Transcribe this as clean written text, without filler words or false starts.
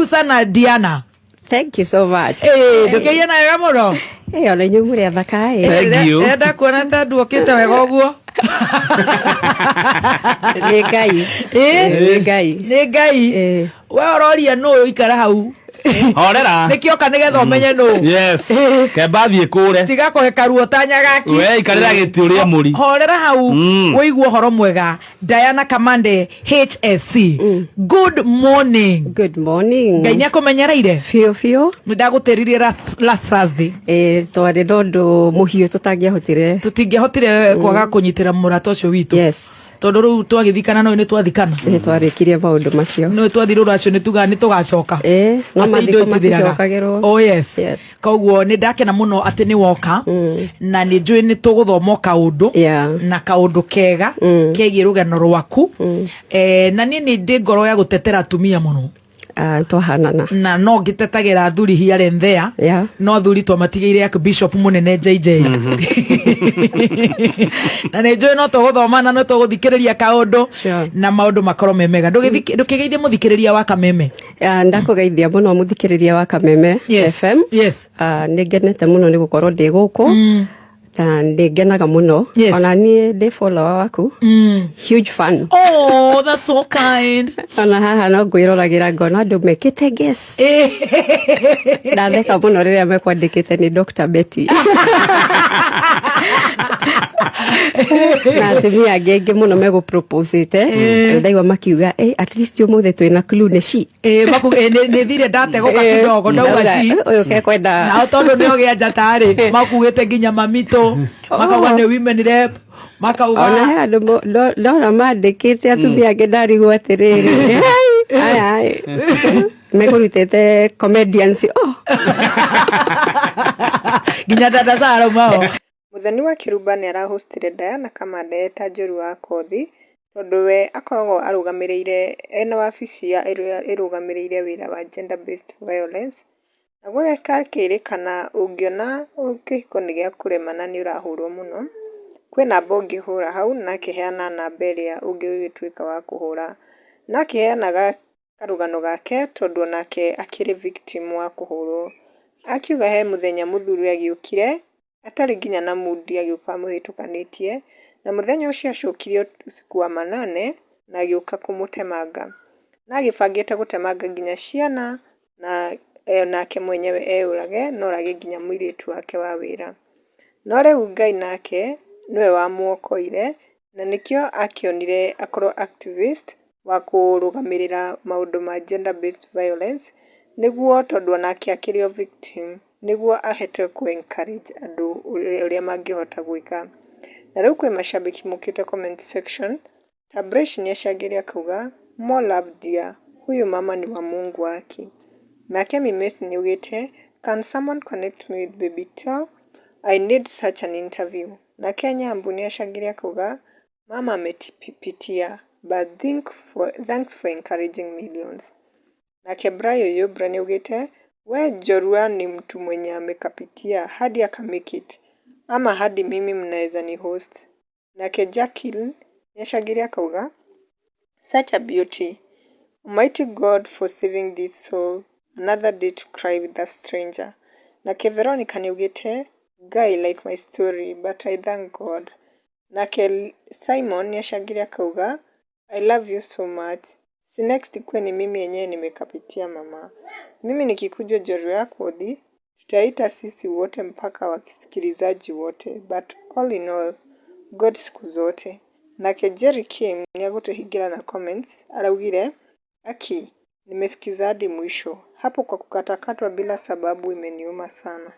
Karibu sana Diana. Thank you so much. Eh, ndũkĩiyana wega mũno. Eh, ona inyuĩ mũrĩ athaka ĩ. Thank you. Ndĩrenda kuona ta nduokĩte wega ũguo. Nĩ Ngai. Ĩ? Nĩ Ngai. Nĩ Ngai. Eh. We ũroria nũ ũikara hau. Horera. Nĩkĩoka nĩgetha ũmenye nũ. Yes. Kemba thiĩ kũre. Tiga kũhe karuo ta nyagaki. We ikarĩra gĩtĩ ũrĩe mũri. Horera hau ũigue ũhoro mwega. Diana Kamande HSC. Good morning. Good morning. Ngai nĩ akũmenyereire. Biũ biũ. Nĩ ndagũtĩririe last, last Thursday. Eh, twarĩ na ũndũ mũhiũ tũtangĩahotire. Tũtingĩahotire kwaga kũnyitĩra mũrata ũcio witũ. Yes. Tondũ rĩu twagĩthikana no nĩ twathikana. Nĩ twarĩkirie maũndũ macio. Nĩ twathiĩ rũracio nĩ tugaga nĩ tũgacoka. Eh, no Atĩ indo mathiko itithiraga. maticokagĩrwo. Oh yes. Yes. Koguo nĩ ndakena mũno atĩ nĩ woka na nĩ njũĩ nĩ tũgũthoma o kaũndũ na kaũndũ kega kegiĩ rũgano rwaku. Eh, na niĩ nĩ ndĩ ngoro ya gũtetera atumia mũno. Ah, twahanana. Na no ngĩtetagĩra athuri here and there. No athuri twamatigĩire Archbishop mũnene JJ. Na nĩ njũĩ no tũgũthoma na no tũgũthikĩrĩria kaũndũ na maũndũ makorwo me mega. Ndũkĩgeithie mũthikĩrĩria wa Kameme. Ah, ndakũgeithia mũno mũthikĩrĩria wa Kameme FM. Ah, nĩ ngenete mũno nĩ gũkorwo ndĩ gũkũ na nĩ ngenaga mũno ona niĩ ndĩ follower waku huge fan. Oh, that's so kind. Ona haha no ngwĩroragĩra ngona andũ mekĩte guess. Ndatheka mũno rĩrĩa mekwandĩkĩte nĩ Dr. Betty na atumia angĩ aingĩ mũno megũproposĩte ndaigua makiuga "Eh, at least ũmũthĩ twĩna clue nĩ she." Ĩ, ĩ, nĩ thire ndategũka kidogo ndauga ci ũyũ kekwenda nao tondũ nĩ ogĩa njata rĩ makugĩte nginya mamitũ makauga nĩ women rep makauga ona he andũ ndona mandĩkĩte atumia angĩ ndarigwo atĩrĩrĩ aya mekũrutĩte comedians oh. Nginya dada Sara mao. Mũthoni wa Kĩrumba nĩ arahostire Diana Kamande eta njorua wa kothi tondũ we akoragwo arũgamĩrĩire ena wabici ya ĩrĩa ĩrũgamĩrĩire wĩra wa gender based violence, na gũgakĩrĩkana ũngĩona kĩhiko nĩ gĩa kũrema na nĩ ũrahũrwo mũno, kwĩ namba ũngĩhũra hau na akĩheana namba ĩrĩa ũngĩgĩtuĩka wa kũhũra. Na akĩheanaga karũgano gake tondũ onake akĩrĩ victim wa kũhũrwo. Akiuga he mũthenya mũthuri agĩũkire atarĩ nginya na mood agĩũka amũhĩtũkanĩtie, na mũthenya ũcio acokire usiku wa manane na agĩũka kũmũtemanga. Na agĩbangĩte gũtemanga nginya ciana na nake mwenyewe eyũrage na orage nginya mũirĩtu wake wa wĩra. No rĩu Ngai nake nĩwe wamũokoire na nĩkĩo akĩonire akorwo activist wa kũrũgamĩrĩra maũndũ ma gender based violence nĩguo tondũ onake akĩrĩ o victim nĩguo ahote kũ encourage andũ ũrĩa mangĩhota gwĩka. Na rĩu kwĩ macambĩki mokĩte comment section ta Bresh nĩacangĩre akauga more love dear, huyu mama ni wa Mungu wake. Nake Mimes nĩaugĩte can someone connect me with baby Teo, I need such an interview. Nake Nyambu nĩacangĩre akauga mama amepitia but think for, thanks for encouraging millions. Nake Brayo Yobra nĩaugĩte we Njorua ni mtu mwenye amekapitia hadi aka make it ama hadi mimi mnaweza ni host. Nake Jacqueline nĩacangĩre akauga such a beauty, Almighty God for saving this soul another day to cry with a stranger. Nake Veronica nĩaugĩte guy like my story but I thank God. Nake Simon nĩacangĩre akauga I love you so much. Si next ikuwe ni mimi yenyewe nimekapitia mama. Mimi nikikuja Njorua ya Kothi tutaita sisi wote mpaka wasikilizaji wote but all in all God siku zote. Nake Jerry Kim nĩagũtũhingĩra na comments araugire aki nimesikiza hadi mwisho hapo kwa kukatakatwa bila sababu imeniuma sana.